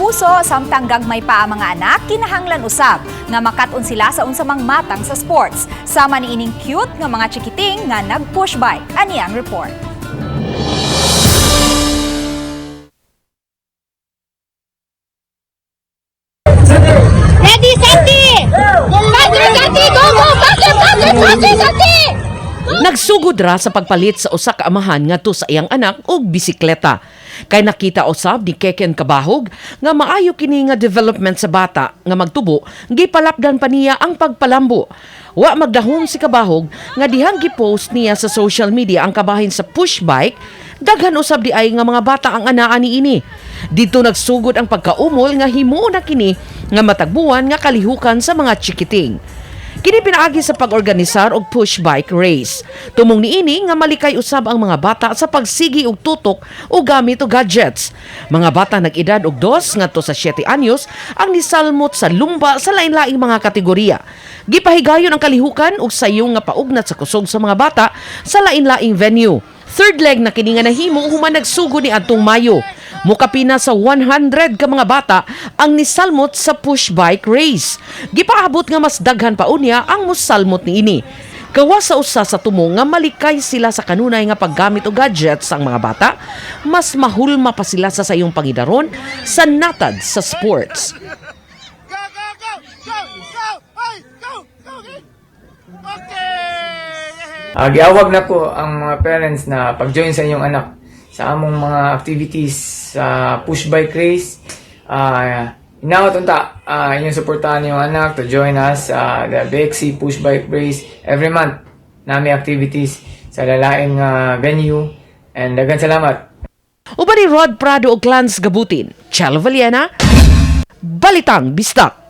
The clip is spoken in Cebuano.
Kapuso, samtang gagmay pa ang mga anak, kinahanglan usab nga makat-on sila sa unsa mang matang sa sports. Sama ni ining cute nga mga chikiting nga nag-push bike. Ani ang report. Ready, Santi! Faster, Santi! Go, go! Faster, faster, faster, Santi! Nagsugod ra sa pagpalit sa usa ka amahan ngadto sa iyang anak og bisikleta. Kay nakita usab ni Keken Kabahog nga maayo kini nga development sa bata nga magtubo, gipalapdan pa niya ang pagpalambo. Wa magdahom si Kabahog nga dihang gipost niya sa social media ang kabahin sa push bike, daghan usab di ay nga mga bata ang anaa niini. Dito nagsugod ang pagkaumol nga himuon na kini nga matagbuan nga kalihukan sa mga chikiting. Kini pinaagi sa pag-organisar og push bike race. Tumong niini nga malikay usab ang mga bata sa pagsigi og tutok o gamit og gadgets. Mga bata nag-edad og 2 ngadto sa 7 anyos ang nisalmot sa lumba sa lain-laing mga kategorya. Gipahigayon ang kalihukan og sayong nga paugnat sa kusog sa mga bata sa lain-laing venue. Third leg na kini nga nahimo human nagsugod ni adtong Mayo. Mukapina sa 100 ka mga bata ang nisalmot sa push bike race. Gipaabot nga mas daghan pa unya ang musalmot niini. Gawa sa usa sa tumo nga malikay sila sa kanunay nga paggamit og gadgets ang mga bata, mas mahulma pa sila sa sayong pangidaron sa natad sa sports. Go, go, go! Go, go! Hey, go, go! Okay! Giawag na ko ang mga parents na pag-join sa inyong anak sa among mga activities sa push bike race. Inaot unta inyong suportahan yung anak to join us sa the BXC push bike race every month. Nami activities sa lalaing nga venue and daghan salamat. Uban ni Rod Prado og Clans Gabutin, Chelo Valiena, Balitang Bisdak.